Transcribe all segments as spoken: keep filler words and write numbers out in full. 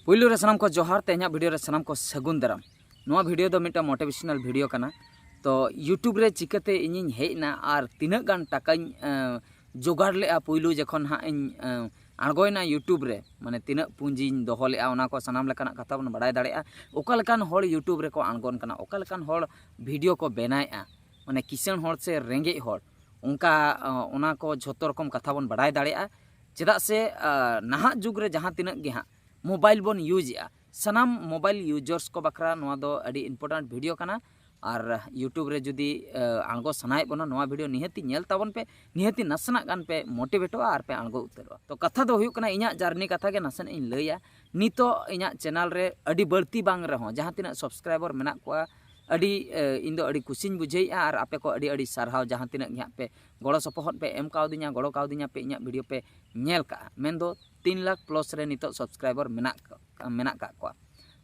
ᱯᱩᱭᱞᱩ ᱨᱮ ᱥᱟᱱᱟᱢ ᱠᱚ ᱡᱚᱦᱟᱨ, ᱛᱮᱦᱮᱧᱟᱜ ᱵᱷᱤᱰᱤᱭᱳ ᱨᱮ ᱥᱟᱱᱟᱢ ᱠᱚ ᱥᱟᱹᱜᱩᱱ ᱫᱟᱨᱟᱢ᱾ ᱱᱚᱣᱟ ᱵᱷᱤᱰᱤᱭᱳ ᱫᱚ ᱢᱤᱫᱴᱟᱝ ᱢᱳᱴᱤᱵᱷᱮᱥᱚᱱᱟᱞ ᱵᱷᱤᱰᱤᱭᱳ ᱠᱟᱱᱟ᱾ ᱛᱚ YouTube ᱨᱮ ᱪᱤᱠᱟᱹᱛᱮ ᱤᱧᱤᱧ ᱦᱮᱡ ᱮᱱᱟ ᱟᱨ ᱛᱤᱱᱟᱹᱜ ᱜᱟᱱ ᱴᱟᱠᱟᱧ ᱮᱸ, ᱡᱚᱜᱟᱲ ᱞᱮᱜᱼᱟ ᱯᱩᱭᱞᱩ ᱡᱚᱠᱷᱚᱱ ᱦᱟᱸᱜ ᱤᱧ ᱮᱸ, ᱟᱬᱜᱚᱭᱮᱱᱟ YouTube ᱨᱮ, ᱢᱟᱱᱮ ᱛᱤᱱᱟᱹᱜ ᱯᱩᱸᱡᱤᱧ ᱫᱚᱦᱚ ᱞᱮᱜᱼᱟ, ᱚᱱᱟ ᱠᱚ ᱥᱟᱱᱟᱢ ᱞᱮᱠᱟᱱᱟᱜ ᱠᱟᱛᱷᱟ ᱵᱚᱱ ᱵᱟᱲᱟᱭ ᱫᱟᱲᱮᱭᱟᱜᱼᱟ᱾ ᱚᱠᱟ ᱞᱮᱠᱟᱱ ᱦᱚᱲ YouTube ᱨᱮᱠᱚ ᱟᱬᱜᱚᱱ ᱠᱟᱱᱟ, ᱚᱠᱟ ᱞᱮᱠᱟᱱ ᱦᱚᱲ ᱵᱷᱤᱰᱤᱭᱳ ᱠᱚ ᱵᱮᱱᱟᱣᱮᱫᱼᱟ, ᱢᱟᱱᱮ ᱠᱤᱥᱟᱹᱬ ᱦᱚᱲ ᱥᱮ ᱨᱮᱸᱜᱮᱡ ᱦᱚᱲ, ᱚᱱᱠᱟ ᱮᱸ, ᱚᱱᱟ ᱠᱚ ᱡᱷᱚᱛᱚ ᱨᱚᱠᱚᱢ ᱠᱟᱛᱷᱟ ᱵᱚᱱ ᱵᱟᱲᱟᱭ ᱫᱟᱲᱮᱭᱟᱜᱼᱟ᱾ ᱪᱮᱫᱟᱜ ᱥᱮ ᱮᱸ, ᱱᱟᱦᱟᱜ ᱡᱩᱜᱽ ᱨᱮ ᱡᱟᱦᱟᱸ ᱛᱤᱱᱟᱹᱜ ᱜᱮ ᱦᱟᱸᱜ ᱢᱳᱵᱟᱭᱤᱞ ᱵᱚᱱ ᱤᱭᱩᱡᱽ ᱮᱜᱼᱟ, ᱥᱟᱱᱟᱢ ᱢᱳᱵᱟᱭᱤᱞ ᱤᱭᱩᱡᱟᱨᱥ ᱠᱚ ᱵᱟᱠᱷᱨᱟ ᱱᱚᱣᱟ ᱫᱚ ᱟᱹᱰᱤ ᱤᱢᱯᱚᱨᱴᱮᱱᱴ ᱵᱷᱤᱰᱤᱭᱳ ᱠᱟᱱᱟ᱾ ᱟᱨ YouTube ᱨᱮ ᱡᱩᱫᱤ ᱮᱸ, ᱟᱬᱜᱚ ᱥᱟᱱᱟᱭᱮᱫ ᱵᱚᱱᱟ, ᱱᱚᱣᱟ ᱵᱷᱤᱰᱤᱭᱳ ᱱᱤᱦᱟᱹᱛᱤ ᱧᱮᱞ ᱛᱟᱵᱚᱱ ᱯᱮ, ᱱᱤᱦᱟᱹᱛᱤ ᱱᱟᱥᱮᱱᱟᱜ ᱜᱟᱱ ᱯᱮ ᱢᱳᱴᱤᱵᱷᱮᱴᱚᱜᱼᱟ ᱟᱨ ᱯᱮ ᱟᱬᱜᱚ ᱩᱛᱟᱹᱨᱚᱜᱼᱟ᱾ ᱛᱚ ᱠᱟᱛᱷᱟ ᱫᱚ ᱦᱩᱭᱩᱜ ᱠᱟᱱᱟ, ᱤᱧᱟᱹᱜ ᱡᱟᱨᱱᱤ ᱠᱟᱛᱷᱟ ᱜᱮ ᱱᱟᱥᱮᱱᱟᱜ ᱤᱧ ᱞᱟᱹᱭᱟ᱾ ᱱᱤᱛᱚᱜ ᱤᱧᱟᱹᱜ ᱪᱮᱱᱮᱞ ᱨᱮ ᱟᱹᱰᱤ ᱵᱟᱹᱲᱛᱤ ᱵᱟᱝ ᱨᱮᱦᱚᱸ ᱡᱟᱦᱟᱸ ᱛᱤᱱᱟᱹᱜ ᱥᱟᱵᱥᱠᱨᱟᱭᱵᱟᱨ ᱢᱮᱱᱟᱜ ᱠᱚᱣᱟ, ᱟᱹᱰᱤ ᱮ, ᱤᱧ ᱫᱚ ᱟᱹᱰᱤ ᱠᱩᱥᱤᱧ ᱵᱩᱡᱷᱟᱹᱣᱮᱫᱼᱟ᱾ ᱟᱨ ᱟᱯᱮ ᱠᱚ ᱟᱹᱰᱤ ᱟᱹᱰᱤ ᱥᱟᱨᱦᱟᱣ, ᱡᱟᱦᱟᱸ ᱛᱤᱱᱟᱹᱜ ᱜᱮ ᱦᱟᱸᱜ ᱯᱮ ᱜᱚᱲᱚ ᱥᱚᱯᱚᱦᱚᱫ ᱯᱮ ᱮᱢ ᱠᱟᱣᱫᱤᱧᱟ, ᱜᱚᱲᱚ ᱠᱟᱣᱫᱤᱧᱟ ᱯᱮ, ᱤᱧᱟᱹᱜ ᱵᱷᱤᱰᱤᱭᱳ ᱯᱮ ᱧᱮᱞ ᱠᱟᱜᱼᱟ᱾ ᱢᱮᱱᱫᱚ ᱛᱤᱱ ᱞᱟᱠᱷ ᱯᱞᱟᱥ ᱨᱮ ᱱᱤᱛᱚᱜ ᱥᱟᱵᱥᱠᱨᱟᱭᱵᱟᱨ ᱢᱮᱱᱟᱜ ᱠᱟ-, ᱢᱮᱱᱟᱜ ᱠᱟᱜ ᱠᱚᱣᱟ᱾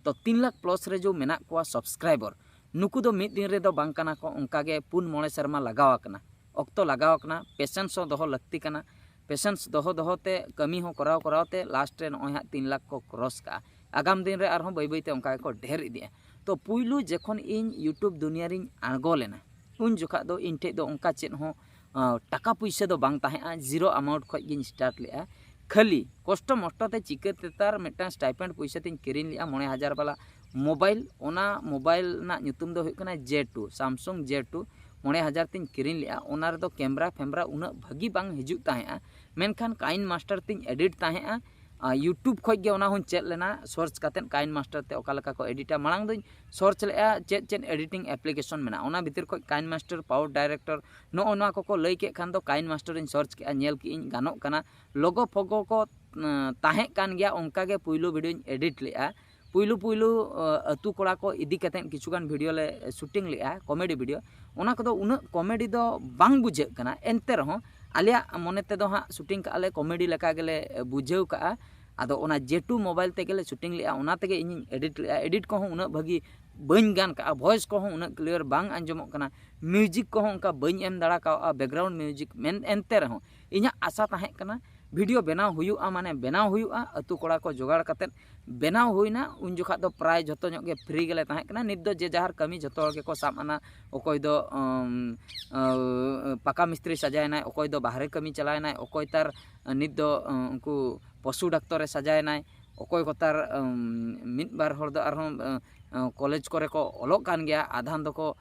ᱛᱚ ᱛᱤᱱ ᱞᱟᱠᱷ ᱯᱞᱟᱥ ᱨᱮ ᱡᱮ ᱢᱮᱱᱟᱜ ᱠᱚᱣᱟ ᱥᱟᱵᱥᱠᱨᱟᱭᱵᱟᱨ, ᱱᱩᱠᱩ ᱫᱚ ᱢᱤᱫ ᱫᱤᱱ ᱨᱮᱫᱚ ᱵᱟᱝ ᱠᱟᱱᱟ ᱠᱚ, ᱚᱱᱠᱟ ᱜᱮ ᱯᱩᱱ ᱢᱚᱬᱮ ᱥᱮᱨᱢᱟ ᱞᱟᱜᱟᱣ ᱟᱠᱟᱱᱟ, ᱚᱠᱛᱚ ᱞᱟᱜᱟᱣ ᱟᱠᱟᱱᱟ, ᱯᱮᱥᱮᱱᱥ ᱦᱚᱸ ᱫᱚᱦᱚ ᱞᱟᱹᱠᱛᱤ ᱠᱟᱱᱟ᱾ ᱯᱮᱥᱮᱱᱥ ᱫᱚᱦᱚ ᱫᱚᱦᱚ ᱛᱮ, ᱠᱟᱹᱢᱤ ᱦᱚᱸ ᱠᱚᱨᱟᱣ ᱠᱚᱨᱟᱣ ᱛᱮ ᱞᱟᱥᱴ ᱨᱮ ᱱᱚᱜᱼᱚᱭ ᱦᱟᱸᱜ ᱛᱤᱱ ᱞᱟᱠᱷ ᱠᱚ ᱠᱨᱚᱥ ᱠᱟᱜᱼᱟ᱾ ᱟᱜᱟᱢ ᱫᱤᱱ ᱨᱮ ᱟᱨᱦᱚᱸ ᱵᱟᱹᱭ ᱵᱟᱹᱭ ᱛᱮ ᱚᱱᱠᱟ ᱜᱮᱠᱚ ᱰᱷᱮᱨ ᱤᱫᱤᱜᱼᱟ᱾ ᱛᱚ ᱯᱩᱭᱞᱩ ᱡᱚᱠᱷᱚᱱ ᱤᱧ YouTube ᱫᱩᱱᱤᱭᱟᱹ ᱨᱤᱧ ᱟᱬᱜᱚ ᱞᱮᱱᱟ, ᱩᱱ ᱡᱚᱠᱷᱟᱜ ᱫᱚ ᱤᱧ ᱴᱷᱮᱡ ᱫᱚ ᱚᱱᱠᱟ ᱪᱮᱫ ᱦᱚᱸ ᱟᱸ, ᱴᱟᱠᱟ ᱯᱩᱭᱥᱟᱹ ᱫᱚ ᱵᱟᱝ ᱛᱟᱦᱮᱸᱜᱼᱟ, ᱡᱤᱨᱳ ᱟᱢᱟᱣᱩᱱᱴ ᱠᱷᱚᱡ ᱜᱤᱧ ᱥᱴᱟᱨᱴ ᱞᱮᱜᱼᱟ᱾ ᱠᱷᱟᱹᱞᱤ ᱠᱚᱥᱴᱚ ᱢᱚᱥᱴᱚ ᱛᱮ ᱪᱤᱠᱟᱹᱛᱮ ᱛᱟᱨ ᱢᱤᱫᱴᱟᱝ ᱥᱴᱟᱭᱯᱮᱱᱰ ᱯᱩᱭᱥᱟᱹ ᱛᱤᱧ ᱠᱤᱨᱤᱧ ᱞᱮᱜᱼᱟ ᱢᱚᱬᱮ ᱦᱟᱡᱟᱨ ᱵᱟᱞᱟ ᱢᱳᱵᱟᱭᱤᱞ᱾ ᱚᱱᱟ ᱢᱳᱵᱟᱭᱤᱞ ᱨᱮᱱᱟᱜ ᱧᱩᱛᱩᱢ ᱫᱚ ᱦᱩᱭᱩᱜ ᱠᱟᱱᱟ ᱡᱮ ᱴᱩ, ᱥᱟᱢᱥᱩᱝ ᱡᱮ ᱴᱩ, ᱢᱚᱬᱮ ᱦᱟᱡᱟᱨ ᱛᱤᱧ ᱠᱤᱨᱤᱧ ᱞᱮᱜᱼᱟ᱾ ᱚᱱᱟ ᱨᱮᱫᱚ ᱠᱮᱢᱨᱟ ᱯᱷᱮᱢᱨᱟ ᱩᱱᱟᱹᱜ ᱵᱷᱟᱹᱜᱤ ᱵᱟᱝ ᱦᱤᱡᱩᱜ ᱛᱟᱦᱮᱸᱜᱼᱟ, ᱢᱮᱱᱠᱷᱟᱱ ᱠᱟᱭᱤᱱ ᱢᱟᱥᱴᱟᱨ ᱛᱤᱧ ᱮᱰᱤᱴ ᱛᱟᱦᱮᱸᱜᱼᱟ᱾ ᱟᱨ YouTube ᱠᱷᱚᱡ ᱜᱮ ᱚᱱᱟ ᱦᱚᱸᱧ ᱪᱮᱫ ᱞᱮᱱᱟ, ᱥᱟᱨᱪ ᱠᱟᱛᱮᱫ ᱠᱟᱭᱤᱱ ᱢᱟᱥᱴᱟᱨ ᱛᱮ ᱚᱠᱟ ᱞᱮᱠᱟ ᱠᱚ ᱮᱰᱤᱴᱟ᱾ ᱢᱟᱲᱟᱝ ᱫᱚᱧ ᱥᱟᱨᱪ ᱞᱮᱜᱼᱟ ᱪᱮᱫ ᱪᱮᱫ ᱮᱰᱤᱴᱤᱝ ᱮᱯᱞᱤᱠᱮᱥᱚᱱ ᱢᱮᱱᱟᱜᱼᱟ, ᱚᱱᱟ ᱵᱷᱤᱛᱤᱨ ᱠᱷᱚᱡ ᱠᱟᱭᱤᱱ ᱢᱟᱥᱴᱟᱨ, ᱯᱟᱣᱟᱨ ᱰᱟᱭᱨᱮᱠᱴᱚᱨ, ᱱᱚᱜᱼᱚ ᱱᱚᱣᱟ ᱠᱚᱠᱚ ᱞᱟᱹᱭ ᱠᱮᱫ ᱠᱷᱟᱱ ᱫᱚ ᱠᱟᱭᱤᱱ ᱢᱟᱥᱴᱟᱨ ᱤᱧ ᱥᱟᱨᱪ ᱠᱮᱜᱼᱟ, ᱧᱮᱞ ᱠᱮᱜᱼᱟᱹᱧ ᱜᱟᱱᱚᱜ ᱠᱟᱱᱟ, ᱞᱳᱜᱳ ᱯᱷᱳᱜᱳ ᱠᱚ ᱮᱸ, ᱛᱟᱦᱮᱸ ᱠᱟᱱ ᱜᱮᱭᱟ᱾ ᱚᱱᱠᱟ ᱜᱮ ᱯᱩᱭᱞᱩ ᱵᱷᱤᱰᱤᱭᱳᱧ ᱮᱰᱤᱴ ᱞᱮᱜᱼᱟ᱾ ᱯᱩᱭᱞᱩ ᱯᱩᱭᱞᱩ ᱮᱸ, ᱟᱹᱛᱩ ᱠᱚᱲᱟ ᱠᱚ ᱤᱫᱤ ᱠᱟᱛᱮᱫ ᱠᱤᱪᱷᱩ ᱜᱟᱱ ᱵᱷᱤᱰᱤᱭᱳ ᱞᱮ ᱥᱩᱴᱤᱝ ᱞᱮᱜᱼᱟ, ᱠᱚᱢᱮᱰᱤ ᱵᱷᱤᱰᱤᱭᱳ᱾ ᱚᱱᱟ ᱠᱚᱫᱚ ᱩᱱᱟᱹᱜ ᱠᱚᱢᱮᱰᱤ ᱫᱚ ᱵᱟᱝ ᱵᱩᱡᱷᱟᱹᱜ ᱠᱟᱱᱟ, ᱮᱱᱛᱮ ᱨᱮᱦᱚᱸ ᱟᱞᱮᱭᱟᱜ ᱢᱚᱱᱮ ᱛᱮᱫᱚ ᱦᱟᱸᱜ ᱥᱩᱴᱤᱝ ᱠᱟᱜᱼᱟ ᱞᱮ, ᱠᱚᱢᱮᱰᱤ ᱞᱮᱠᱟ ᱜᱮᱞᱮ ᱵᱩᱡᱷᱟᱹᱣ ᱠᱟᱜᱼᱟ᱾ ᱟᱫᱚ ᱚᱱᱟ ᱡᱮ ᱴᱩ ᱢᱳᱵᱟᱭᱤᱞ ᱛᱮᱜᱮ ᱞᱮ ᱥᱩᱴᱤᱝ ᱞᱮᱜᱼᱟ, ᱚᱱᱟ ᱛᱮᱜᱮ ᱤᱧᱤᱧ ᱮᱰᱤᱴ ᱞᱮᱜᱼᱟ᱾ ᱮᱰᱤᱴ ᱠᱚᱦᱚᱸ ᱩᱱᱟᱹᱜ ᱵᱷᱟᱹᱜᱤ ᱵᱟᱹᱧ ᱜᱟᱱ ᱠᱟᱜᱼᱟ, ᱵᱷᱚᱭᱮᱥ ᱠᱚᱦᱚᱸ ᱩᱱᱟᱹᱜ ᱠᱞᱤᱭᱟᱨ ᱵᱟᱝ ᱟᱸᱡᱚᱢᱚᱜ ᱠᱟᱱᱟ, ᱢᱤᱣᱡᱤᱠ ᱠᱚᱦᱚᱸ ᱚᱱᱠᱟ ᱵᱟᱹᱧ ᱮᱢ ᱫᱟᱲᱮ ᱠᱟᱣᱜᱼᱟ, ᱵᱮᱠᱜᱨᱟᱣᱩᱱᱰ ᱢᱤᱣᱡᱤᱠ᱾ ᱢᱮᱱ ᱮᱱᱛᱮ ᱨᱮᱦᱚᱸ ᱤᱧᱟᱹᱜ ᱟᱥᱟ ᱛᱟᱦᱮᱸ ᱠᱟᱱᱟ ᱵᱷᱤᱰᱤᱭᱳ ᱵᱮᱱᱟᱣ ᱦᱩᱭᱩᱜᱼᱟ, ᱢᱟᱱᱮ ᱵᱮᱱᱟᱣ ᱦᱩᱭᱩᱜᱼᱟ, ᱟᱹᱛᱩ ᱠᱚᱲᱟ ᱠᱚ ᱡᱚᱜᱟᱲ ᱠᱟᱛᱮᱫ ᱵᱮᱱᱟᱣ ᱦᱩᱭᱱᱟ᱾ ᱩᱱ ᱡᱚᱠᱷᱟᱜ ᱫᱚ ᱯᱨᱟᱭ ᱡᱷᱚᱛᱚ ᱧᱚᱜ ᱜᱮ ᱯᱷᱨᱤ ᱜᱮᱞᱮ ᱛᱟᱦᱮᱸ ᱠᱟᱱᱟ᱾ ᱱᱤᱛ ᱫᱚ ᱡᱮ ᱡᱟᱦᱟᱨ ᱠᱟᱹᱢᱤ ᱡᱷᱚᱛᱚ ᱦᱚᱲ ᱜᱮᱠᱚ ᱥᱟᱵ ᱟᱱᱟ᱾ ᱚᱠᱚᱭ ᱫᱚ ᱩᱢ, ᱟᱹ, ᱯᱟᱠᱟ ᱢᱤᱥᱛᱨᱤ ᱥᱟᱡᱟᱭᱮᱱᱟᱭ, ᱚᱠᱚᱭ ᱫᱚ ᱵᱟᱦᱨᱮ ᱠᱟᱹᱢᱤ ᱪᱟᱞᱟᱣᱮᱱᱟᱭ, ᱚᱠᱚᱭ ᱛᱟᱨ ᱱᱤᱛ ᱫᱚ ᱩᱱᱠᱩ ᱯᱚᱥᱩ ᱰᱟᱠᱛᱚᱨᱮ ᱥᱟᱡᱟᱭᱮᱱᱟᱭ, ᱚᱠᱚᱭ ᱠᱚ ᱛᱟᱨ ᱩᱢ, ᱢᱤᱫ ᱵᱟᱨ ᱦᱚᱲ ᱫᱚ ᱟᱨᱦᱚᱸ ᱟᱹ, ᱟᱹ, ᱠᱚᱞᱮᱡᱽ ᱠᱚᱨᱮ ᱠᱚ ᱚᱞᱚᱜ ᱠᱟᱱ ᱜᱮᱭᱟ, ᱟᱫᱷᱟᱱ ᱫᱚᱠᱚ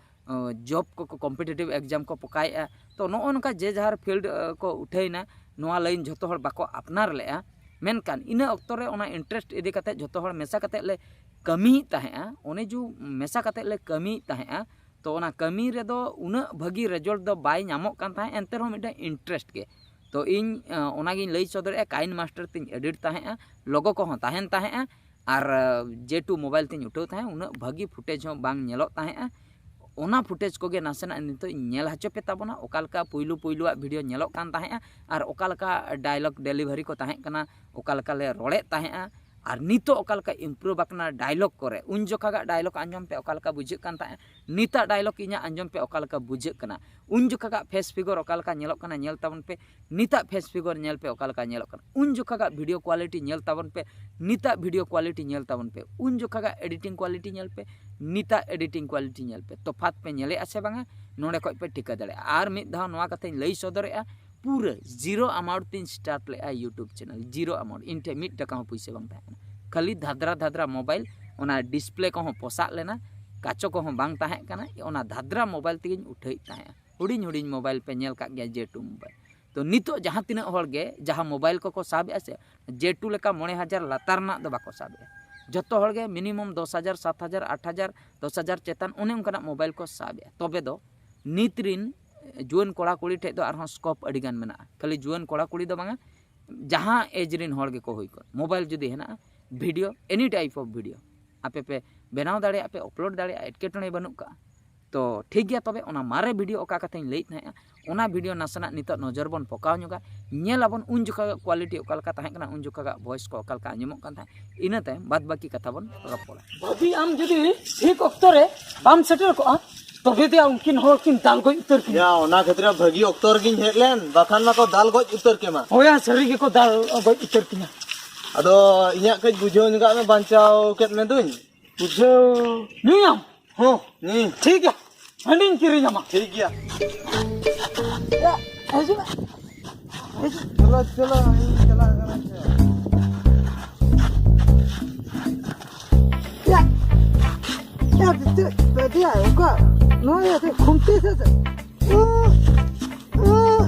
ᱡᱚᱵ ᱠᱚ ᱠᱚᱢᱯᱤᱴᱤᱴᱤᱵᱷ ᱮᱠᱡᱟᱢ ᱠᱚ ᱯᱚᱠᱟᱭᱮᱫᱼᱟ᱾ ᱛᱚ ᱱᱚᱜᱼᱚ ᱱᱚᱝᱠᱟ ᱡᱮ ᱡᱟᱦᱟᱨ ᱯᱷᱤᱞᱰ ᱠᱚ ᱩᱴᱷᱟᱹᱭᱮᱱᱟ, ᱱᱚᱣᱟ ᱞᱟᱭᱤᱱ ᱡᱷᱚᱛᱚ ᱦᱚᱲ ᱵᱟᱠᱚ ᱟᱯᱱᱟᱨ ᱞᱮᱫᱼᱟ᱾ ᱢᱮᱱᱠᱷᱟᱱ ᱤᱱᱟᱹ ᱚᱠᱛᱚ ᱨᱮ ᱚᱱᱟ ᱤᱱᱴᱟᱨᱮᱥᱴ ᱤᱫᱤ ᱠᱟᱛᱮ ᱡᱷᱚᱛᱚ ᱦᱚᱲ ᱢᱮᱥᱟ ᱠᱟᱛᱮ ᱞᱮ ᱠᱟᱹᱢᱤᱭᱮᱫ ᱛᱟᱦᱮᱸᱫᱼᱟ᱾ ᱚᱱᱮ ᱡᱩ ᱢᱮᱥᱟ ᱠᱟᱛᱮ ᱞᱮ ᱠᱟᱹᱢᱤᱭᱮᱫ ᱛᱟᱦᱮᱸᱫᱼᱟ᱾ ᱛᱚ ᱚᱱᱟ ᱠᱟᱹᱢᱤ ᱨᱮᱫᱚ ᱩᱱᱟᱹᱜ ᱵᱷᱟᱹᱜᱤ ᱨᱮᱡᱟᱞᱴ ᱫᱚ ᱵᱟᱭ ᱧᱟᱢᱚᱜ ᱠᱟᱱ ᱛᱟᱦᱮᱸᱫ, ᱮᱱᱛᱮ ᱨᱮᱦᱚᱸ ᱢᱤᱫᱴᱟᱝ ᱤᱱᱴᱟᱨᱮᱥᱴ ᱜᱮ᱾ ᱛᱚ ᱤᱧ ᱟᱹ, ᱚᱱᱟᱜᱤᱧ ᱞᱟᱹᱭ ᱥᱚᱫᱚᱨᱮᱫᱼᱟ, ᱠᱟᱭᱤᱱ ᱢᱟᱥᱴᱟᱨ ᱛᱤᱧ ᱮᱰᱤᱴ ᱛᱟᱦᱮᱸᱫᱼᱟ, ᱞᱚᱜᱳ ᱠᱚᱦᱚᱸ ᱛᱟᱦᱮᱱ ᱛᱟᱦᱮᱸᱫᱼᱟ, ᱟᱨ ᱡᱮ ᱴᱩ ᱢᱳᱵᱟᱭᱤᱞ ᱛᱤᱧ ᱩᱴᱷᱟᱹᱣ ᱛᱟᱦᱮᱸᱫ, ᱩᱱᱟᱹᱜ ᱵᱷᱟᱹᱜᱤ ᱯᱷᱩᱴᱮᱡᱽ ᱦᱚᱸ ᱵᱟᱝ ᱧᱮᱞᱚᱜ ᱛᱟᱦᱮᱸᱫᱼᱟ᱾ ᱚᱱᱟ ᱯᱷᱩᱴᱮᱡᱽ ᱠᱚᱜᱮ ᱱᱟᱥᱮᱱᱟᱜ ᱱᱤᱛᱚᱜ ᱤᱧ ᱧᱮᱞ ᱦᱚᱪᱚ ᱯᱮ ᱛᱟᱵᱚᱱᱟ, ᱚᱠᱟ ᱞᱮᱠᱟ ᱯᱩᱭᱞᱩ ᱯᱩᱭᱞᱩᱣᱟᱜ ᱵᱷᱤᱰᱤᱭᱳ ᱧᱮᱞᱚᱜ ᱠᱟᱱ ᱛᱟᱦᱮᱸᱫᱼᱟ ᱟᱨ ᱚᱠᱟ ᱞᱮᱠᱟ ᱰᱟᱭᱞᱚᱜᱽ ᱰᱮᱞᱤᱵᱷᱟᱨᱤ ᱠᱚ ᱛᱟᱦᱮᱸ ᱠᱟᱱᱟ, ᱚᱠᱟ ᱞᱮᱠᱟ ᱞᱮ ᱨᱚᱲᱮᱫ ᱛᱟᱦᱮᱸᱫᱼᱟ, ᱟᱨ ᱱᱤᱛᱚᱜ ᱚᱠᱟ ᱞᱮᱠᱟ ᱤᱢᱯᱨᱩᱵᱷ ᱟᱠᱟᱱᱟ ᱰᱟᱭᱞᱚᱜᱽ ᱠᱚᱨᱮ᱾ ᱩᱱ ᱡᱚᱠᱷᱟᱜᱟᱜ ᱰᱟᱭᱞᱚᱜᱽ ᱟᱸᱡᱚᱢ ᱯᱮ ᱚᱠᱟ ᱞᱮᱠᱟ ᱵᱩᱡᱷᱟᱹᱜ ᱠᱟᱱ ᱛᱟᱦᱮᱸᱫ, ᱱᱤᱛᱟᱜ ᱰᱟᱭᱞᱚᱜᱽ ᱤᱧᱟᱹᱜ ᱟᱸᱡᱚᱢ ᱯᱮ ᱚᱠᱟ ᱞᱮᱠᱟ ᱵᱩᱡᱷᱟᱹᱜ ᱠᱟᱱᱟ᱾ ᱩᱱ ᱡᱚᱠᱷᱟᱜᱟᱜ ᱯᱷᱮᱥ ᱯᱷᱤᱜᱚᱨ ᱚᱠᱟ ᱞᱮᱠᱟ ᱧᱮᱞᱚᱜ ᱠᱟᱱᱟ ᱧᱮᱞ ᱛᱟᱵᱚᱱ ᱯᱮ, ᱱᱤᱛᱟᱜ ᱯᱷᱮᱥ ᱯᱷᱤᱜᱚᱨ ᱧᱮᱞ ᱯᱮ ᱚᱠᱟ ᱞᱮᱠᱟ ᱧᱮᱞᱚᱜ ᱠᱟᱱᱟ᱾ ᱩᱱ ᱡᱚᱠᱷᱟᱜᱟᱜ ᱵᱷᱤᱰᱤᱭᱳ ᱠᱳᱣᱟᱞᱤᱴᱤ ᱧᱮᱞ ᱛᱟᱵᱚᱱ ᱯᱮ, ᱱᱤᱛᱟᱜ ᱵᱷᱤᱰᱤᱭᱳ ᱠᱳᱣᱟᱞᱤᱴᱤ ᱧᱮᱞ ᱛᱟᱵᱚᱱ ᱯᱮ᱾ ᱩᱱ ᱡᱚᱠᱷᱟᱜᱟᱜ ᱮᱰᱤᱴᱤᱝ ᱠᱳᱣᱟᱞᱤᱴᱤ ᱧᱮᱞ ᱯᱮ, ᱱᱤᱛᱟᱜ ᱮᱰᱤᱴᱤᱝ ᱠᱳᱣᱟᱞᱤᱴᱤ ᱧᱮᱞ ᱯᱮ᱾ ᱛᱚᱯᱷᱟᱛ ᱯᱮ ᱧᱮᱞᱮᱜᱼᱟ ᱥᱮ ᱵᱟᱝᱟ? ᱱᱚᱰᱮ ᱠᱷᱚᱡ ᱯᱮ ᱴᱷᱤᱠᱟᱹ ᱫᱟᱲᱮᱭᱟᱜᱼᱟ᱾ ᱟᱨ ᱢᱤᱫ ᱫᱷᱟᱣ ᱱᱚᱣᱟ ᱠᱟᱛᱷᱟᱧ ᱞᱟᱹᱭ ᱥᱚᱫᱚᱨᱮᱜᱼᱟ, ᱯᱩᱨᱟᱹ ᱡᱤᱨᱳ ᱟᱢᱟᱣᱩᱱᱴ ᱛᱤᱧ ᱥᱴᱟᱨᱴ ᱞᱮᱜᱼᱟ YouTube ᱪᱮᱱᱮᱞ, ᱡᱤᱨᱳ ᱟᱢᱟᱣᱩᱱᱴ᱾ ᱤᱧ ᱴᱷᱮᱱ ᱢᱤᱫ ᱴᱟᱠᱟ ᱦᱚᱸ ᱯᱩᱭᱥᱟᱹ ᱵᱟᱝ ᱛᱟᱦᱮᱸ ᱠᱟᱱᱟ, ᱠᱷᱟᱹᱞᱤ ᱫᱷᱟᱫᱽᱨᱟ ᱫᱷᱟᱫᱽᱨᱟ ᱢᱳᱵᱟᱭᱤᱞ, ᱚᱱᱟ ᱰᱤᱥᱯᱞᱮ ᱠᱚᱦᱚᱸ ᱯᱚᱥᱟᱜ ᱞᱮᱱᱟ, ᱠᱟᱪᱚ ᱠᱚᱦᱚᱸ ᱵᱟᱝ ᱛᱟᱦᱮᱸ ᱠᱟᱱᱟ, ᱚᱱᱟ ᱫᱷᱟᱫᱽᱨᱟ ᱢᱳᱵᱟᱭᱤᱞ ᱛᱮᱜᱮᱧ ᱩᱴᱷᱟᱹᱣᱮᱫ ᱛᱟᱦᱮᱸᱜᱼᱟ᱾ ᱦᱩᱰᱤᱧ ᱦᱩᱰᱤᱧ ᱢᱳᱵᱟᱭᱤᱞ ᱯᱮ ᱧᱮᱞ ᱠᱟᱜ ᱜᱮᱭᱟ, ᱡᱮ ᱴᱩ ᱢᱳᱵᱟᱭᱤᱞ᱾ ᱛᱚ ᱱᱤᱛᱚᱜ ᱡᱟᱦᱟᱸ ᱛᱤᱱᱟᱹᱜ ᱦᱚᱲ ᱜᱮ ᱡᱟᱦᱟᱸ ᱢᱳᱵᱟᱭᱤᱞ ᱠᱚᱠᱚ ᱥᱟᱵᱮᱜᱼᱟ ᱥᱮ, ᱡᱮ ᱴᱩ ᱞᱮᱠᱟ ᱢᱚᱬᱮ ᱦᱟᱡᱟᱨ ᱞᱟᱛᱟᱨ ᱨᱮᱱᱟᱜ ᱫᱚ ᱵᱟᱠᱚ ᱥᱟᱵᱮᱜᱼᱟ᱾ ᱡᱚᱛᱚ ᱦᱚᱲ ᱜᱮ ᱢᱤᱱᱤᱢᱟᱢ ᱫᱚᱥ ᱦᱟᱡᱟᱨ, ᱥᱟᱛ ᱦᱟᱡᱟᱨ, ᱟᱴ ᱦᱟᱡᱟᱨ, ᱫᱚᱥ ᱦᱟᱡᱟᱨ ᱪᱮᱛᱟᱱ ᱚᱱᱮ ᱚᱱᱠᱟᱱᱟᱜ ᱢᱳᱵᱟᱭᱤᱞ ᱠᱚ ᱥᱟᱵᱮᱜᱼᱟ᱾ ᱛᱚᱵᱮ ᱫᱚ ᱱᱤᱛ ᱨᱤᱱ ᱡᱩᱣᱟᱹᱱ ᱠᱚᱲᱟ ᱠᱩᱲᱤ ᱴᱷᱮᱡ ᱫᱚ ᱟᱨᱦᱚᱸ ᱥᱠᱳᱯ ᱟᱹᱰᱤ ᱜᱟᱱ ᱢᱮᱱᱟᱜᱼᱟ᱾ ᱠᱷᱟᱹᱞᱤ ᱡᱩᱣᱟᱹᱱ ᱠᱚᱲᱟ ᱠᱩᱲᱤ ᱫᱚ ᱵᱟᱝᱟ, ᱡᱟᱦᱟᱸ ᱮᱡᱽ ᱨᱤᱱ ᱦᱚᱲ ᱜᱮᱠᱚ ᱦᱩᱭ ᱠᱚᱜ, ᱢᱳᱵᱟᱭᱤᱞ ᱡᱩᱫᱤ ᱦᱮᱱᱟᱜᱼᱟ, ᱵᱷᱤᱰᱤᱭᱳ, ᱮᱱᱤ ᱴᱟᱭᱤᱯ ᱚᱯᱷ ᱵᱷᱤᱰᱤᱭᱳ ᱟᱯᱮ ᱯᱮ ᱵᱮᱱᱟᱣ ᱫᱟᱲᱮᱭᱟᱜᱼᱟ, ᱯᱮ ᱟᱯᱞᱳᱰ ᱫᱟᱲᱮᱭᱟᱜᱼᱟ, ᱮᱴᱠᱮᱴᱚᱬᱮ ᱵᱟᱹᱱᱩᱜ ᱠᱟᱜᱼᱟ᱾ ᱛᱚ ᱴᱷᱤᱠ ᱜᱮᱭᱟ, ᱛᱚᱵᱮ ᱚᱱᱟ ᱢᱟᱨᱮ ᱵᱷᱤᱰᱤᱭᱳ ᱚᱠᱟ ᱠᱟᱛᱷᱟᱧ ᱞᱟᱹᱭᱮᱫ ᱛᱟᱦᱮᱸᱜᱼᱟ, ᱚᱱᱟ ᱵᱷᱤᱰᱤᱭᱳ ᱱᱟᱥᱮᱱᱟᱜ ᱱᱤᱛᱚᱜ ᱱᱚᱡᱚᱨ ᱵᱚᱱ ᱯᱚᱠᱟᱣ ᱧᱚᱜᱟ, ᱧᱮᱞ ᱟᱵᱚᱱ ᱩᱱ ᱡᱚᱠᱷᱟᱜᱟᱜ ᱠᱳᱣᱟᱞᱤᱴᱤ ᱚᱠᱟ ᱞᱮᱠᱟ ᱛᱟᱦᱮᱸ ᱠᱟᱱᱟ, ᱩᱱ ᱡᱚᱠᱷᱟᱜᱟᱜ ᱵᱷᱚᱭᱮᱥ ᱠᱚ ᱚᱠᱟ ᱞᱮᱠᱟ ᱟᱸᱡᱚᱢᱚᱜ ᱠᱟᱱ ᱛᱟᱦᱮᱸᱫ, ᱤᱱᱟᱹ ᱛᱟᱭᱚᱢ ᱵᱟᱫ ᱵᱟᱹᱠᱤ ᱠᱟᱛᱷᱟ ᱵᱚᱱ ᱨᱚᱯᱚᱲᱟ᱾ ᱵᱷᱟᱹᱵᱤ, ᱟᱢ ᱡᱩᱫᱤ ᱴᱷᱤᱠ ᱚᱠᱛᱚ ᱨᱮ ᱵᱟᱢ ᱥᱮᱴᱮᱨ ᱠᱚᱜᱼᱟ, ᱛᱚᱵᱮ ᱫᱚ ᱩᱱᱠᱤᱱ ᱦᱚᱲ ᱠᱤᱱ ᱫᱟᱞ ᱜᱚᱡ ᱩᱛᱟᱹᱨ ᱠᱤᱧᱟ᱾ ᱭᱟ, ᱚᱱᱟ ᱠᱷᱟᱹᱛᱤᱨ ᱵᱷᱟᱹᱜᱤ ᱚᱠᱛᱚ ᱨᱮᱜᱤᱧ ᱦᱮᱡ ᱞᱮᱱ, ᱵᱟᱠᱷᱟᱱ ᱢᱟᱠᱚ ᱫᱟᱞ ᱜᱚᱡ ᱩᱛᱟᱹᱨ ᱠᱮᱢᱟ᱾ ᱦᱳᱭᱟ, ᱥᱟᱹᱨᱤ ᱜᱮᱠᱚ ᱫᱟᱞ ᱜᱚᱡ ᱩᱛᱟᱹᱨ ᱠᱤᱧᱟ᱾ ᱟᱫᱚ ᱤᱧᱟᱹᱜ ᱠᱟᱹᱡ ᱵᱩᱡᱷᱟᱹᱣ ᱧᱚᱜᱟᱜ ᱢᱮ, ᱵᱟᱧᱪᱟᱣ ᱠᱮᱫ ᱢᱮ ᱫᱩᱧ᱾ ᱵᱩᱡᱷᱟᱹᱣ ᱧᱩᱭᱟᱢ? ᱦᱚᱸ, ᱧᱩᱭ᱾ ᱴᱷᱤᱠ ᱜᱮᱭᱟ, ᱦᱟᱺᱰᱤᱧ ᱠᱤᱨᱤᱧ ᱟᱢᱟ᱾ ᱴᱷᱤᱠ ᱜᱮᱭᱟ᱾ ᱭᱟ, ᱦᱤᱡᱩᱜ ᱢᱮ᱾ ᱦᱤᱡᱩᱜ᱾ ᱪᱚᱞᱚ, ᱪᱚᱞᱚ, ᱤᱧ ᱪᱟᱞᱟᱜ ᱠᱟᱱᱟ ᱪᱚ᱾ ᱭᱟ, ᱭᱟ, ᱪᱮᱫ, ᱪᱮᱫ, ᱭᱟ, ᱚᱠᱟ, ᱱᱚᱣᱟ ᱭᱟ, ᱪᱮᱫ, ᱠᱷᱩᱱᱴᱤ ᱥᱮ ᱪᱮᱫ? ᱩᱸ, ᱩᱸ᱾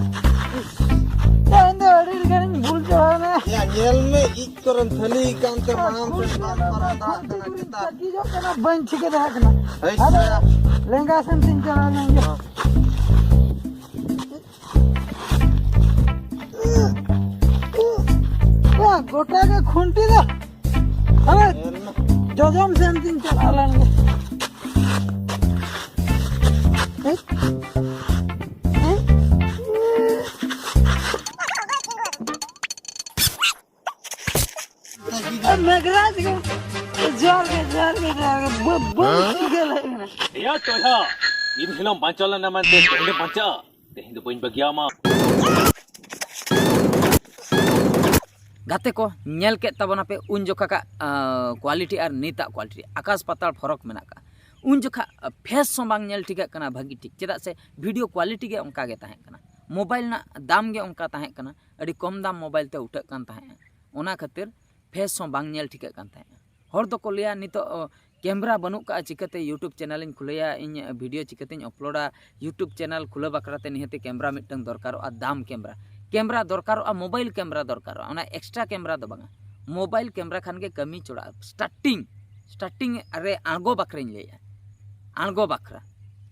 ᱭᱟ, ᱤᱧ ᱫᱚ ᱟᱹᱰᱤ ᱜᱟᱱᱤᱧ ᱵᱷᱩᱞ ᱪᱟᱵᱟᱭᱮᱱᱟ᱾ ᱭᱟ, ᱧᱮᱞ ᱢᱮ, ᱤᱡ ᱠᱚᱨᱮᱱ ᱛᱷᱟᱹᱞᱤ ᱠᱟᱱ ᱛᱮ ᱢᱟᱲᱟᱝ ᱥᱮᱫ ᱵᱟᱢ ᱯᱟᱨᱚᱢ ᱫᱟᱲᱮᱭᱟᱜ ᱠᱟᱱᱟ, ᱪᱮᱫᱟᱜ? ᱛᱟᱹᱠᱤᱡᱚᱜ ᱠᱟᱱᱟ, ᱵᱟᱹᱧ ᱴᱷᱤᱠᱟᱹ ᱫᱟᱲᱮᱭᱟᱜ ᱠᱟᱱᱟ᱾ ᱦᱳᱭ ᱟᱫᱚ ᱥᱮ᱾ ᱞᱮᱸᱜᱟ ᱥᱮᱱ ᱛᱤᱧ ᱪᱟᱞᱟᱣ ᱞᱮᱱ ᱜᱮ᱾ ᱭᱟ, ᱜᱚᱴᱟ ᱜᱮ ᱠᱷᱩᱱᱴᱤ ᱫᱚ᱾ ᱦᱳᱭ, ᱡᱚᱡᱚᱢ ᱥᱮᱱ ᱛᱤᱧ ᱪᱟᱞᱟᱣ ᱞᱮᱱ ᱜᱮ᱾ ᱦᱮᱸ? ᱦᱮᱸ? ᱢᱮᱜᱷᱨᱟᱡᱽ ᱜᱮ᱾ ᱡᱚᱦᱟᱨ ᱜᱮ, ᱡᱚᱦᱟᱨ ᱜᱮ, ᱡᱚᱦᱟᱨ ᱜᱮ᱾ ᱵᱟᱹ-, ᱵᱟᱹᱧ ᱴᱷᱤᱠᱟᱹ ᱞᱮᱫ ᱠᱟᱱᱟ᱾ ᱮᱭᱟ ᱴᱚᱭᱦᱟ, ᱤᱧ ᱦᱤᱞᱳᱜ ᱵᱟᱧᱪᱟᱣ ᱞᱮᱱᱟ ᱢᱮᱱᱛᱮ ᱛᱮᱦᱮᱧ ᱫᱚ ᱵᱟᱧᱪᱟᱜᱼᱟ? ᱛᱮᱦᱮᱧ ᱫᱚ ᱵᱟᱹᱧ ᱵᱟᱹᱜᱤᱭᱟᱢᱟ᱾ ᱜᱟᱛᱮ ᱠᱚ, ᱧᱮᱞ ᱠᱮᱫ ᱛᱟᱵᱚᱱᱟᱯᱮ ᱩᱱ ᱡᱚᱠᱷᱟ ᱠᱟᱜ, ᱟᱸ, quality ᱟᱨ ᱱᱤᱛᱟᱜ quality ᱟᱠᱟᱥ ᱯᱟᱛᱟᱞ ᱯᱷᱚᱨᱚᱠ ᱢᱮᱱᱟᱜ ᱠᱟᱜᱼᱟ᱾ ᱩᱱ ᱡᱚᱠᱷᱟ, ᱟᱸ, face ᱦᱚᱸ ᱵᱟᱝ ᱧᱮᱞ ᱴᱷᱤᱠᱟᱹᱜ ᱠᱟᱱᱟ ᱵᱷᱟᱹᱜᱤ ᱴᱷᱤᱠ, ᱪᱮᱫᱟᱜ ᱥᱮ video quality ᱜᱮ ᱚᱱᱠᱟ ᱜᱮ ᱛᱟᱦᱮᱸ ᱠᱟᱱᱟ, mobile ᱨᱮᱱᱟᱜ ᱫᱟᱢ ᱜᱮ ᱚᱱᱠᱟ ᱛᱟᱦᱮᱸ ᱠᱟᱱᱟ, ᱟᱹᱰᱤ ᱠᱚᱢ ᱫᱟᱢ mobile ᱛᱮ ᱩᱴᱷᱟᱹᱜ ᱠᱟᱱ ᱛᱟᱦᱮᱸᱜᱼᱟ, ᱚᱱᱟ ᱠᱷᱟᱹᱛᱤᱨ face ᱦᱚᱸ ᱵᱟᱝ ᱧᱮᱞ ᱴᱷᱤᱠᱟᱹᱜ ᱠᱟᱱ ᱛᱟᱦᱮᱸᱜᱼᱟ᱾ ᱦᱚᱲ ᱫᱚᱠᱚ ᱞᱟᱹᱭᱟ, "ᱱᱤᱛᱚᱜ, ᱚ, camera ᱵᱟᱹᱱᱩᱜ ᱠᱟᱜᱼᱟ, ᱪᱤᱠᱟᱹᱛᱮ YouTube channel ᱤᱧ ᱠᱷᱩᱞᱟᱹᱭᱟ, ᱤᱧ video ᱪᱤᱠᱟᱹᱛᱮᱧ uploadᱟ?" YouTube channel ᱠᱷᱩᱞᱟᱹᱣ ᱵᱟᱠᱷᱨᱟ ᱛᱮ ᱱᱤᱦᱟᱹᱛᱤ camera ᱢᱤᱫᱴᱟᱝ ᱫᱚᱨᱠᱟᱨᱚᱜᱼᱟ, ᱫᱟᱢ camera᱾ Camera ᱫᱚᱨᱠᱟᱨᱚᱜᱼᱟ, mobile camera ᱫᱚᱨᱠᱟᱨᱚᱜᱼᱟ, ᱚᱱᱟ extra camera ᱫᱚ ᱵᱟᱝᱟ᱾ Mobile camera ᱠᱷᱟᱱ ᱜᱮ ᱠᱟᱹᱢᱤ ᱪᱚᱲᱟᱜᱼᱟ, starting, starting ᱨᱮ ᱟᱬᱜᱚ ᱵᱟᱠᱷᱨᱟᱧ ᱞᱟᱹᱭᱮᱜᱼᱟ, ᱟᱬᱜᱚ ᱵᱟᱠᱷᱨᱟ᱾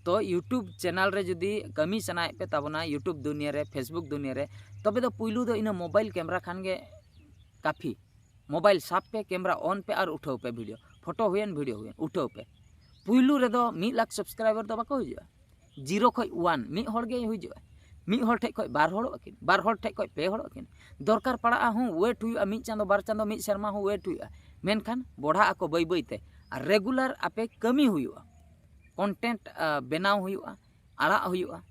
ᱛᱚ YouTube channel ᱨᱮ ᱡᱩᱫᱤ ᱠᱟᱹᱢᱤ ᱥᱟᱱᱟᱭᱮᱫ ᱯᱮ ᱛᱟᱵᱚᱱᱟ, YouTube ᱫᱩᱱᱤᱭᱟᱹ ᱨᱮ, Facebook ᱫᱩᱱᱤᱭᱟᱹ ᱨᱮ, ᱛᱚᱵᱮ ᱫᱚ ᱯᱩᱭᱞᱩ ᱫᱚ ᱤᱱᱟᱹ mobile camera ᱠᱷᱟᱱ ᱜᱮ ᱠᱟᱯᱷᱤ᱾ Mobile ᱥᱟᱵ ᱯᱮ, camera on ᱯᱮ ᱟᱨ ᱩᱴᱷᱟᱹᱣ ᱯᱮ video᱾ Photo ᱦᱩᱭᱮᱱ, video ᱦᱩᱭᱮᱱ, ᱩᱴᱷᱟᱹᱣ ᱯᱮ᱾ ᱯᱩᱭᱞᱩ ᱨᱮᱫᱚ ᱢᱤᱫ ᱞᱟᱠᱷ subscriber ᱫᱚ ᱵᱟᱠᱚ ᱦᱤᱡᱩᱜᱼᱟ᱾ Zero ᱠᱷᱚᱡ one, ᱢᱤᱫ ᱦᱚᱲ ᱜᱮᱭ ᱦᱤᱡᱩᱜᱼᱟ᱾ ᱢᱤᱫ ᱦᱚᱲ ᱴᱷᱮᱡ ᱠᱷᱚᱡ ᱵᱟᱨ ᱦᱚᱲᱚᱜ ᱟᱹᱠᱤᱱ, ᱵᱟᱨ ᱦᱚᱲ ᱴᱷᱮᱡ ᱠᱷᱚᱡ ᱯᱮ ᱦᱚᱲᱚᱜ ᱟᱹᱠᱤᱱ᱾ ᱫᱚᱨᱠᱟᱨ ᱯᱟᱲᱟᱜᱼᱟ ᱦᱚᱸ, wait ᱦᱩᱭᱩᱜᱼᱟ, ᱢᱤᱫ ᱪᱟᱸᱫᱚ, ᱵᱟᱨ ᱪᱟᱸᱫᱚ, ᱢᱤᱫ ᱥᱮᱨᱢᱟ ᱦᱚᱸ wait ᱦᱩᱭᱩᱜᱼᱟ᱾ ᱢᱮᱱᱠᱷᱟᱱ ᱵᱚᱲᱦᱟᱜ ᱟᱠᱚ ᱵᱟᱹᱭ ᱵᱟᱹᱭ ᱛᱮ᱾ ᱟᱨ regular ᱟᱯᱮ ᱠᱟᱹᱢᱤ ᱦᱩᱭᱩᱜᱼᱟ᱾ ᱠᱚᱱᱴᱮᱱᱴ ᱵᱮᱱᱟᱣ ᱦᱩᱭᱩᱜᱼᱟ, ᱟᱲᱟᱜ ᱦᱩᱭᱩᱜᱼᱟ᱾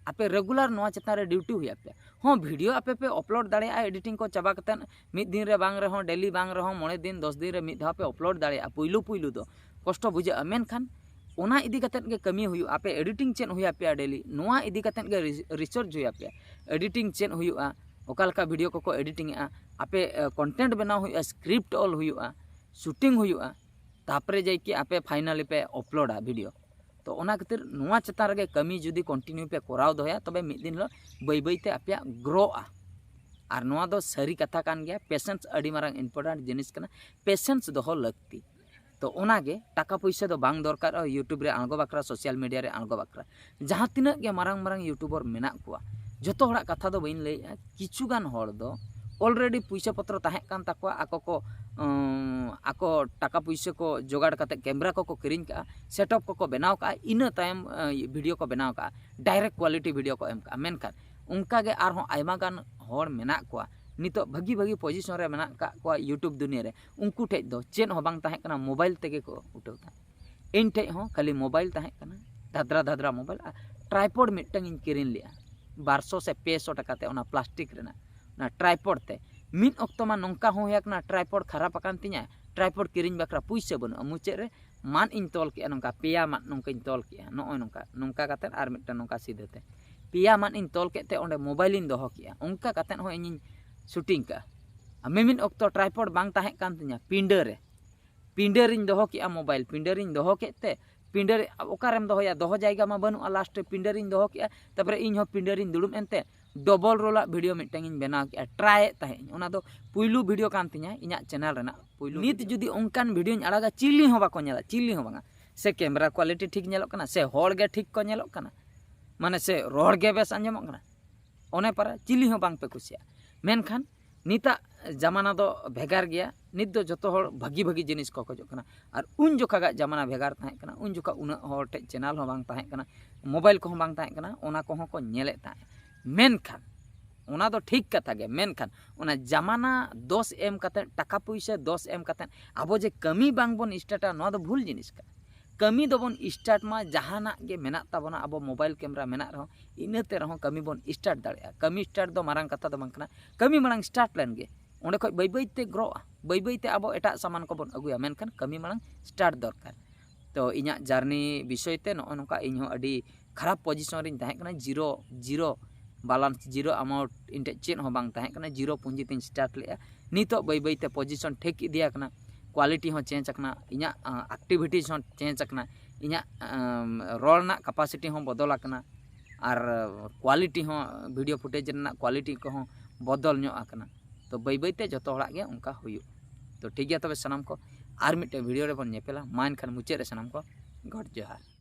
ᱟᱯᱮ ᱨᱮᱜᱩᱞᱟᱨ ᱱᱚᱣᱟ ᱪᱮᱛᱟᱱ ᱨᱮ ᱰᱤᱭᱩᱴᱤ ᱦᱩᱭ ᱟᱯᱮᱭᱟ᱾ ᱦᱚᱸ, ᱵᱷᱤᱰᱤᱭᱳ ᱟᱯᱮ ᱯᱮ ᱟᱯᱞᱳᱰ ᱫᱟᱲᱮᱭᱟᱜᱼᱟ, ᱮᱰᱤᱴᱤᱝ ᱠᱚ ᱪᱟᱵᱟ ᱠᱟᱛᱮᱫ ᱢᱤᱫ ᱫᱤᱱ ᱨᱮ ᱵᱟᱝ ᱨᱮᱦᱚᱸ, ᱰᱮᱞᱤ ᱵᱟᱝ ᱨᱮᱦᱚᱸ, ᱢᱚᱬᱮ ᱫᱤᱱ ᱫᱚᱥ ᱫᱤᱱ ᱨᱮ ᱢᱤᱫ ᱫᱷᱟᱣ ᱯᱮ ᱟᱯᱞᱳᱰ ᱫᱟᱲᱮᱭᱟᱜᱼᱟ᱾ ᱯᱩᱭᱞᱩ ᱯᱩᱭᱞᱩ ᱫᱚ ᱠᱚᱥᱴᱚ ᱵᱩᱡᱷᱟᱹᱜᱼᱟ, ᱢᱮᱱᱠᱷᱟᱱ ᱚᱱᱟ ᱤᱫᱤ ᱠᱟᱛᱮᱫ ᱜᱮ ᱠᱟᱹᱢᱤ ᱦᱩᱭᱩᱜᱼᱟ᱾ ᱟᱯᱮ ᱮᱰᱤᱴᱤᱝ ᱪᱮᱫ ᱦᱩᱭ ᱟᱯᱮᱭᱟ ᱰᱮᱞᱤ, ᱱᱚᱣᱟ ᱤᱫᱤ ᱠᱟᱛᱮᱫ ᱜᱮ ᱨᱤᱥᱟᱨᱪ ᱦᱩᱭ ᱟᱯᱮᱭᱟ᱾ ᱮᱰᱤᱴᱤᱝ ᱪᱮᱫ ᱦᱩᱭᱩᱜᱼᱟ, ᱚᱠᱟ ᱞᱮᱠᱟ ᱵᱷᱤᱰᱤᱭᱳ ᱠᱚᱠᱚ ᱮᱰᱤᱴᱤᱝ ᱮᱜᱼᱟ, ᱟᱯᱮ ᱠᱚᱱᱴᱮᱱᱴ ᱵᱮᱱᱟᱣ ᱦᱩᱭᱩᱜᱼᱟ, ᱥᱠᱨᱤᱯᱴ ᱚᱞ ᱦᱩᱭᱩᱜᱼᱟ, ᱥᱩᱴᱤᱝ ᱦᱩᱭᱩᱜᱼᱟ, ᱛᱟᱨᱯᱚᱨᱮ ᱡᱟᱭᱠᱤ ᱟᱯᱮ ᱯᱷᱟᱭᱱᱟᱞᱤ ᱯᱮ ᱟᱯᱞᱳᱰᱟ ᱵᱷᱤᱰᱤᱭᱳ᱾ ᱛᱚ ᱚᱱᱟ ᱠᱷᱟᱹᱛᱤᱨ ᱱᱚᱣᱟ ᱪᱮᱛᱟᱱ ᱨᱮᱜᱮ ᱠᱟᱹᱢᱤ ᱡᱩᱫᱤ ᱠᱚᱱᱴᱤᱱᱤᱭᱩ ᱯᱮ ᱠᱚᱨᱟᱣ ᱫᱚᱦᱚᱭᱟ, ᱛᱚᱵᱮ ᱢᱤᱫ ᱫᱤᱱ ᱦᱤᱞᱳᱜ ᱵᱟᱹᱭ ᱵᱟᱹᱭ ᱛᱮ ᱟᱯᱮᱭᱟᱜ ᱜᱨᱳᱜᱼᱟ᱾ ᱟᱨ ᱱᱚᱣᱟ ᱫᱚ ᱥᱟᱹᱨᱤ ᱠᱟᱛᱷᱟ ᱠᱟᱱ ᱜᱮᱭᱟ, ᱯᱮᱥᱮᱱᱥ ᱟᱹᱰᱤ ᱢᱟᱨᱟᱝ ᱤᱢᱯᱚᱨᱴᱮᱱᱴ ᱡᱤᱱᱤᱥ ᱠᱟᱱᱟ, ᱯᱮᱥᱮᱱᱥ ᱫᱚᱦᱚ ᱞᱟᱹᱠᱛᱤ᱾ ᱛᱚ ᱚᱱᱟᱜᱮ ᱴᱟᱠᱟ ᱯᱩᱭᱥᱟᱹ ᱫᱚ ᱵᱟᱝ ᱫᱚᱨᱠᱟᱨᱚᱜᱼᱟ ᱭᱩᱴᱩᱵᱽ ᱨᱮ ᱟᱬᱜᱚ ᱵᱟᱠᱷᱨᱟ, ᱥᱳᱥᱟᱞ ᱢᱤᱰᱤᱭᱟ ᱨᱮ ᱟᱬᱜᱚ ᱵᱟᱠᱷᱨᱟ᱾ ᱡᱟᱦᱟᱸ ᱛᱤᱱᱟᱹᱜ ᱜᱮ ᱢᱟᱨᱟᱝ ᱢᱟᱨᱟᱝ ᱭᱩᱴᱩᱵᱟᱨ ᱢᱮᱱᱟᱜ ᱠᱚᱣᱟ, ᱡᱚᱛᱚ ᱦᱚᱲᱟᱜ ᱠᱟᱛᱷᱟ ᱫᱚ ᱵᱟᱹᱧ ᱞᱟᱹᱭᱮᱜᱼᱟ, ᱠᱤᱪᱷᱩ ᱜᱟᱱ ᱦᱚᱲ ᱫᱚ ᱚᱞᱨᱮᱰᱤ ᱯᱩᱭᱥᱟᱹ ᱯᱚᱛᱨᱚ ᱛᱟᱦᱮᱸ ᱠᱟᱱ ᱛᱟᱠᱚᱣᱟ, ᱟᱠᱚ ᱠᱚ ᱩᱸ, ᱟᱠᱚ ᱴᱟᱠᱟ ᱯᱩᱭᱥᱟᱹ ᱠᱚ ᱡᱚᱜᱟᱲ ᱠᱟᱛᱮ ᱠᱮᱢᱮᱨᱟ ᱠᱚᱠᱚ ᱠᱤᱨᱤᱧ ᱠᱟᱜᱼᱟ, ᱥᱮᱴᱟᱯ ᱠᱚᱠᱚ ᱵᱮᱱᱟᱣ ᱠᱟᱜᱼᱟ, ᱤᱱᱟᱹ ᱛᱟᱭᱚᱢ ᱮ, ᱵᱷᱤᱰᱤᱭᱳ ᱠᱚ ᱵᱮᱱᱟᱣ ᱠᱟᱜᱼᱟ, ᱰᱟᱭᱨᱮᱠᱴ ᱠᱣᱟᱞᱤᱴᱤ ᱵᱷᱤᱰᱤᱭᱳ ᱠᱚ ᱮᱢ ᱠᱟᱜᱼᱟ᱾ ᱢᱮᱱᱠᱷᱟᱱ ᱚᱱᱠᱟᱜᱮ ᱟᱨᱦᱚᱸ ᱟᱭᱢᱟ ᱜᱟᱱ ᱦᱚᱲ ᱢᱮᱱᱟᱜ ᱠᱚᱣᱟ ᱱᱤᱛᱚᱜ ᱵᱷᱟᱹᱜᱤ ᱵᱷᱟᱹᱜᱤ ᱯᱚᱡᱤᱥᱚᱱ ᱨᱮ ᱢᱮᱱᱟᱜ ᱠᱟᱜ ᱠᱚᱣᱟ ᱭᱩᱴᱩᱵᱽ ᱫᱩᱱᱤᱭᱟᱹ ᱨᱮ, ᱩᱱᱠᱩ ᱴᱷᱮᱡ ᱫᱚ ᱪᱮᱫ ᱦᱚᱸ ᱵᱟᱝ ᱛᱟᱦᱮᱸ ᱠᱟᱱᱟ, ᱢᱳᱵᱟᱭᱤᱞ ᱛᱮᱜᱮ ᱠᱚ ᱩᱴᱷᱟᱹᱣ ᱛᱟᱦᱮᱸᱫ᱾ ᱤᱧ ᱴᱷᱮᱡ ᱦᱚᱸ ᱠᱷᱟᱹᱞᱤ ᱢᱳᱵᱟᱭᱤᱞ ᱛᱟᱦᱮᱸ ᱠᱟᱱᱟ, ᱫᱷᱟᱫᱽᱨᱟ ᱫᱷᱟᱫᱽᱨᱟ ᱢᱳᱵᱟᱭᱤᱞ, ᱟᱨ ᱴᱨᱟᱭᱯᱚᱰ ᱢᱤᱫᱴᱟᱝ ᱤᱧ ᱠᱤᱨᱤᱧ ᱞᱮᱜᱼᱟ ᱵᱟᱨᱥᱚ ᱥᱮ ᱯᱮᱥᱚ ᱴᱟᱠᱟ ᱛᱮ, ᱚᱱᱟ ᱯᱞᱟᱥᱴᱤᱠ ᱨᱮᱱᱟᱜ, ᱚᱱᱟ ᱴᱨᱟᱭᱯᱚᱰ ᱛᱮ᱾ ᱢᱤᱫ ᱚᱠᱛᱚ ᱢᱟ ᱱᱚᱝᱠᱟ ᱦᱚᱸ ᱦᱩᱭ ᱟᱠᱟᱱᱟ, ᱴᱨᱟᱭᱯᱚᱰ ᱠᱷᱟᱨᱟᱯ ᱟᱠᱟᱱ ᱛᱤᱧᱟ, ᱴᱨᱟᱭᱯᱚᱰ ᱠᱤᱨᱤᱧ ᱵᱟᱠᱷᱨᱟ ᱯᱩᱭᱥᱟᱹ ᱵᱟᱹᱱᱩᱜᱼᱟ᱾ ᱢᱩᱪᱟᱹᱫ ᱨᱮ ᱢᱟᱫ ᱤᱧ ᱛᱚᱞ ᱠᱮᱜᱼᱟ, ᱱᱚᱝᱠᱟ ᱯᱮᱭᱟ ᱢᱟᱫ ᱱᱚᱝᱠᱟᱧ ᱛᱚᱞ ᱠᱮᱜᱼᱟ, ᱱᱚᱜᱼᱚᱭ ᱱᱚᱝᱠᱟ, ᱱᱚᱝᱠᱟ ᱠᱟᱛᱮᱫ ᱟᱨ ᱢᱤᱫᱴᱟᱝ ᱱᱚᱝᱠᱟ ᱥᱤᱫᱷᱟᱹ ᱛᱮ ᱯᱮᱭᱟ ᱢᱟᱫ ᱤᱧ ᱛᱚᱞ ᱠᱮᱫ ᱛᱮ ᱚᱸᱰᱮ ᱢᱳᱵᱟᱭᱤᱞ ᱤᱧ ᱫᱚᱦᱚ ᱠᱮᱜᱼᱟ᱾ ᱚᱱᱠᱟ ᱠᱟᱛᱮᱫ ᱦᱚᱸ ᱤᱧᱤᱧ ᱥᱩᱴᱤᱝ ᱠᱟᱜᱼᱟ᱾ ᱟᱨ ᱢᱤᱢᱤᱫ ᱚᱠᱛᱚ ᱴᱨᱟᱭᱯᱚᱰ ᱵᱟᱝ ᱛᱟᱦᱮᱸ ᱠᱟᱱ ᱛᱤᱧᱟ, ᱯᱤᱸᱰᱟᱹ ᱨᱮ, ᱯᱤᱸᱰᱟᱹ ᱨᱤᱧ ᱫᱚᱦᱚ ᱠᱮᱜᱼᱟ ᱢᱳᱵᱟᱭᱤᱞ, ᱯᱤᱸᱰᱟᱹ ᱨᱤᱧ ᱫᱚᱦᱚ ᱠᱮᱫ ᱛᱮ, ᱯᱤᱸᱰᱟᱹ ᱨᱮ ᱚᱠᱟᱨᱮᱢ ᱫᱚᱦᱚᱭᱟ, ᱫᱚᱦᱚ ᱡᱟᱭᱜᱟ ᱢᱟ ᱵᱟᱹᱱᱩᱜᱼᱟ᱾ ᱞᱟᱥᱴ ᱨᱮ ᱯᱤᱸᱰᱟᱹ ᱨᱤᱧ ᱫᱚᱦᱚ ᱠᱮᱜᱼᱟ, ᱛᱟᱨᱯᱚᱨᱮ ᱤᱧ ᱦᱚᱸ ᱯᱤᱸᱰᱟᱹ ᱨᱤᱧ ᱫᱩᱲᱩᱵ ᱮᱱᱛᱮ ᱰᱚᱵᱚᱞ ᱨᱳᱞᱟᱜ ᱵᱷᱤᱰᱤᱭᱳ ᱢᱤᱫᱴᱟᱝ ᱤᱧ ᱵᱮᱱᱟᱣ ᱠᱮᱜᱼᱟ, ᱴᱨᱟᱭᱮᱫ ᱛᱟᱦᱮᱸᱫ ᱤᱧ᱾ ᱚᱱᱟ ᱫᱚ ᱯᱩᱭᱞᱩ ᱵᱷᱤᱰᱤᱭᱳ ᱠᱟᱱ ᱛᱤᱧᱟ ᱤᱧᱟᱹᱜ ᱪᱮᱱᱮᱞ ᱨᱮᱱᱟᱜ ᱯᱩᱭᱞᱩ ᱱᱤᱛ ᱵᱷᱤᱰᱤᱭᱳ᱾ ᱡᱩᱫᱤ ᱚᱱᱠᱟᱱ ᱵᱷᱤᱰᱤᱭᱳᱧ ᱟᱲᱟᱜᱟ, ᱪᱤᱞᱤ ᱦᱚᱸ ᱵᱟᱠᱚ ᱧᱮᱞᱟ, ᱪᱤᱞᱤ ᱦᱚᱸ ᱵᱟᱝᱟ᱾ ᱥᱮ ᱠᱮᱢᱮᱨᱟ ᱠᱣᱟᱞᱤᱴᱤ ᱴᱷᱤᱠ ᱧᱮᱞᱚᱜ ᱠᱟᱱᱟ, ᱥᱮ ᱦᱚᱲ ᱜᱮ ᱴᱷᱤᱠ ᱠᱚ ᱧᱮᱞᱚᱜ ᱠᱟᱱᱟ, ᱢᱟᱱᱮ ᱥᱮ ᱨᱚᱲ ᱜᱮ ᱵᱮᱥ ᱟᱸᱡᱚᱢᱚᱜ ᱠᱟᱱᱟ, ᱚᱱᱮ ᱯᱟᱨᱟ ᱪᱤᱞᱤ ᱦᱚᱸ ᱵᱟᱝ ᱯᱮ ᱠᱩᱥᱤᱭᱟᱜᱼᱟ᱾ ᱢᱮᱱᱠᱷᱟᱱ ᱱᱤᱛᱟᱜ ᱡᱟᱢᱟᱱᱟ ᱫᱚ ᱵᱷᱮᱜᱟᱨ ᱜᱮᱭᱟ᱾ ᱱᱤᱛ ᱫᱚ ᱡᱚᱛᱚ ᱦᱚᱲ ᱵᱷᱟᱹᱜᱤ ᱵᱷᱟᱹᱜᱤ ᱡᱤᱱᱤᱥ ᱠᱚ ᱠᱷᱚᱡᱚᱜ ᱠᱟᱱᱟ᱾ ᱟᱨ ᱩᱱ ᱡᱚᱠᱷᱟᱜᱟᱜ ᱡᱟᱢᱟᱱᱟ ᱵᱷᱮᱜᱟᱨ ᱛᱟᱦᱮᱸ ᱠᱟᱱᱟ, ᱩᱱ ᱡᱚᱠᱷᱟᱜ ᱩᱱᱟᱹᱜ ᱦᱚᱲ ᱴᱷᱮᱡ ᱪᱮᱱᱮᱞ ᱦᱚᱸ ᱵᱟᱝ ᱛᱟᱦᱮᱸ ᱠᱟᱱᱟ, ᱢᱳᱵᱟᱭᱤᱞ ᱠᱚᱦᱚᱸ ᱵᱟᱝ ᱛᱟᱦᱮᱸ ᱠᱟᱱᱟ, ᱚᱱᱟ ᱠᱚᱦᱚᱸ ᱠᱚ ᱧᱮᱞᱮᱫ ᱛᱟᱦᱮᱸᱫ᱾ ᱢᱮᱱᱠᱷᱟᱱ ᱚᱱᱟ ᱫᱚ ᱴᱷᱤᱠ ᱠᱟᱛᱷᱟ ᱜᱮ, ᱢᱮᱱᱠᱷᱟᱱ ᱚᱱᱟ ᱡᱟᱢᱟᱱᱟ ᱫᱚᱥ ᱮᱢ ᱠᱟᱛᱮᱫ, ᱴᱟᱠᱟ ᱯᱩᱭᱥᱟᱹ ᱫᱚᱥ ᱮᱢ ᱠᱟᱛᱮᱫ ᱟᱵᱚ ᱡᱮ ᱠᱟᱹᱢᱤ ᱵᱟᱝ ᱵᱚᱱ ᱥᱴᱟᱨᱴᱟ, ᱱᱚᱣᱟ ᱫᱚ ᱵᱷᱩᱞ ᱡᱤᱱᱤᱥ ᱠᱟᱱᱟ᱾ ᱠᱟᱹᱢᱤ ᱫᱚᱵᱚᱱ start ᱢᱟ, ᱡᱟᱦᱟᱱᱟᱜ ᱜᱮ ᱢᱮᱱᱟᱜ ᱛᱟᱵᱚᱱᱟ, ᱟᱵᱚ mobile camera ᱢᱮᱱᱟᱜ ᱨᱮᱦᱚᱸ, ᱤᱱᱟᱹᱛᱮ ᱨᱮᱦᱚᱸ ᱠᱟᱹᱢᱤ ᱵᱚᱱ start ᱫᱟᱲᱮᱭᱟᱜᱼᱟ᱾ ᱠᱟᱹᱢᱤ start ᱫᱚ ᱢᱟᱨᱟᱝ ᱠᱟᱛᱷᱟ ᱫᱚ ᱵᱟᱝ ᱠᱟᱱᱟ, ᱠᱟᱹᱢᱤ ᱢᱟᱲᱟᱝ start ᱞᱮᱱ ᱜᱮ, ᱚᱸᱰᱮ ᱠᱷᱚᱡ ᱵᱟᱹᱭ ᱵᱟᱹᱭ ᱛᱮ ᱜᱨᱳᱜᱼᱟ, ᱵᱟᱹᱭ ᱵᱟᱹᱭ ᱛᱮ ᱟᱵᱚ ᱮᱴᱟᱜ ᱥᱟᱢᱟᱱ ᱠᱚᱵᱚᱱ ᱟᱹᱜᱩᱭᱟ, ᱢᱮᱱᱠᱷᱟᱱ ᱠᱟᱹᱢᱤ ᱢᱟᱲᱟᱝ start ᱫᱚᱨᱠᱟᱨ᱾ ᱛᱚ ᱤᱧᱟᱹᱜ journey ᱵᱤᱥᱚᱭ ᱛᱮ ᱱᱚᱜᱼᱚ ᱱᱚᱝᱠᱟ, ᱤᱧ ᱦᱚᱸ ᱟᱹᱰᱤ ᱠᱷᱟᱨᱟᱯ position ᱨᱤᱧ ᱛᱟᱦᱮᱸ ᱠᱟᱱᱟ, zero zero balance, zero amount, ᱤᱧ ᱴᱷᱮᱡ ᱪᱮᱫ ᱦᱚᱸ ᱵᱟᱝ ᱛᱟᱦᱮᱸ ᱠᱟᱱᱟ, zero ᱯᱩᱸᱡᱤ ᱛᱤᱧ start ᱞᱮᱜᱼᱟ᱾ ᱱᱤᱛᱚᱜ ᱵᱟᱹᱭ ᱵᱟᱹᱭ ᱛᱮ position ᱴᱷᱤᱠ ᱤᱫᱤ ᱟᱠᱟᱱᱟ, quality ᱦᱚᱸ change ᱟᱠᱟᱱᱟ, ᱤᱧᱟᱹᱜ activities ᱦᱚᱸ change ᱟᱠᱟᱱᱟ, ᱤᱧᱟᱹᱜ ᱨᱚᱲ ᱨᱮᱱᱟᱜ capacity ᱦᱚᱸ ᱵᱚᱫᱚᱞ ᱟᱠᱟᱱᱟ, ᱟᱨ quality ᱦᱚᱸ, video footage ᱨᱮᱱᱟᱜ quality ᱠᱚᱦᱚᱸ ᱵᱚᱫᱚᱞ ᱧᱚᱜ ᱟᱠᱟᱱᱟ᱾ ᱛᱚ ᱵᱟᱹᱭ ᱵᱟᱹᱭ ᱛᱮ ᱡᱚᱛᱚ ᱦᱚᱲᱟᱜ ᱜᱮ ᱚᱱᱠᱟ ᱦᱩᱭᱩᱜ᱾ ᱛᱚ ᱴᱷᱤᱠ ᱜᱮᱭᱟ, ᱛᱚᱵᱮ ᱥᱟᱱᱟᱢ ᱠᱚ ᱟᱨ ᱢᱤᱫᱴᱮᱱ video ᱨᱮᱵᱚᱱ ᱧᱮᱯᱮᱞᱟ᱾ ᱢᱟ ᱮᱱᱠᱷᱟᱱ ᱢᱩᱪᱟᱹᱫ ᱨᱮ ᱥᱟᱱᱟᱢ ᱠᱚ God ᱡᱚᱦᱟᱨ᱾